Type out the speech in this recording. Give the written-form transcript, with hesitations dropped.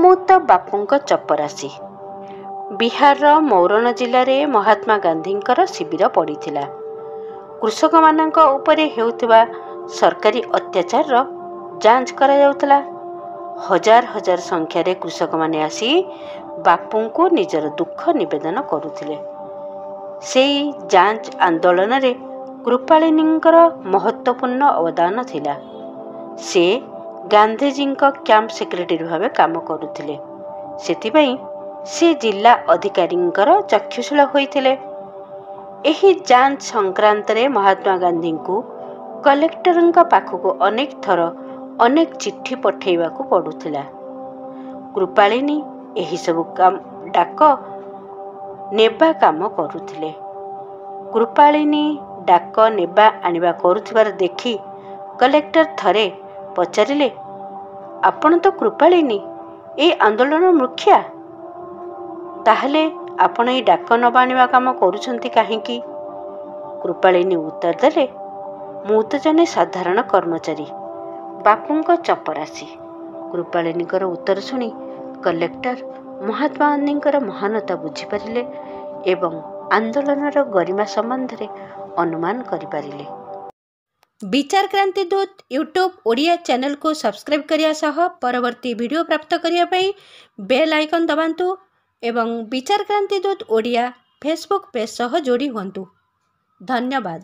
ମୁଁ ତ ବାପୁଙ୍କ ଚପରାସି। ବିହାରର ମୌରଣ ଜିଲ୍ଲାରେ ମହାତ୍ମା ଗାନ୍ଧୀଙ୍କର ଶିବିର ପଡ଼ିଥିଲା। କୃଷକମାନଙ୍କ ଉପରେ ହେଉଥିବା ସରକାରୀ ଅତ୍ୟାଚାରର ଯାଞ୍ଚ କରାଯାଉଥିଲା। ହଜାର ହଜାର ସଂଖ୍ୟାରେ କୃଷକମାନେ ଆସି ବାପୁଙ୍କୁ ନିଜର ଦୁଃଖ ନିବେଦନ କରୁଥିଲେ। ସେଇ ଯାଞ୍ଚ ଆନ୍ଦୋଳନରେ କୃପାଳିନୀଙ୍କର ମହତ୍ତ୍ୱପୂର୍ଣ୍ଣ ଅବଦାନ ଥିଲା। ସେ ଗାନ୍ଧିଜୀଙ୍କ କ୍ୟାମ୍ପ ସେକ୍ରେଟାରୀ ଭାବେ କାମ କରୁଥିଲେ। ସେଥିପାଇଁ ସେ ଜିଲ୍ଲା ଅଧିକାରୀଙ୍କର ଚକ୍ଷୁଶୂଳ ହୋଇଥିଲେ। ଏହି ଯାଞ୍ଚ ସଂକ୍ରାନ୍ତରେ ମହାତ୍ମା ଗାନ୍ଧୀଙ୍କୁ କଲେକ୍ଟରଙ୍କ ପାଖକୁ ଅନେକ ଥର ଅନେକ ଚିଠି ପଠେଇବାକୁ ପଡୁଥିଲା। କୃପାଳିନୀ ଏହିସବୁ ଡାକ ନେବା କାମ କରୁଥିଲେ। କୃପାଳିନୀ ଡାକ ନେବା ଆଣିବା କରୁଥିବାର ଦେଖି କଲେକ୍ଟର ଥରେ ପଚାରିଲେ, ଆପଣ ତ କୃପାଳିନୀ, ଏଇ ଆନ୍ଦୋଳନର ମୁଖିଆ, ତାହେଲେ ଆପଣ ଏଇ ଡାକ ନେବା ଆଣିବା କାମ କରୁଛନ୍ତି କାହିଁକି? କୃପାଳିନୀ ଉତ୍ତର ଦେଲେ, ମୁଁ ତ ଜଣେ ସାଧାରଣ କର୍ମଚାରୀ, ବାପୁଙ୍କ ଚପରାସି। କୃପାଳିନୀଙ୍କର ଉତ୍ତର ଶୁଣି କଲେକ୍ଟର ମହାତ୍ମା ଗାନ୍ଧୀଙ୍କର ମହାନତା ବୁଝିପାରିଲେ ଏବଂ ଆନ୍ଦୋଳନର ଗରିମା ସମ୍ବନ୍ଧରେ ଅନୁମାନ କରିପାରିଲେ। ବିଚାର କ୍ରାନ୍ତି ଦୂତ ୟୁଟ୍ୟୁବ୍ ଓଡ଼ିଆ ଚ୍ୟାନେଲକୁ ସବସ୍କ୍ରାଇବ୍ କରିବା ସହ ପରବର୍ତ୍ତୀ ଭିଡ଼ିଓ ପ୍ରାପ୍ତ କରିବା ପାଇଁ ବେଲ୍ ଆଇକନ୍ ଦବାନ୍ତୁ ଏବଂ ବିଚାର କ୍ରାନ୍ତି ଦୂତ ଓଡ଼ିଆ ଫେସବୁକ୍ ପେଜ୍ ସହ ଯୋଡ଼ି ହୁଅନ୍ତୁ। ଧନ୍ୟବାଦ।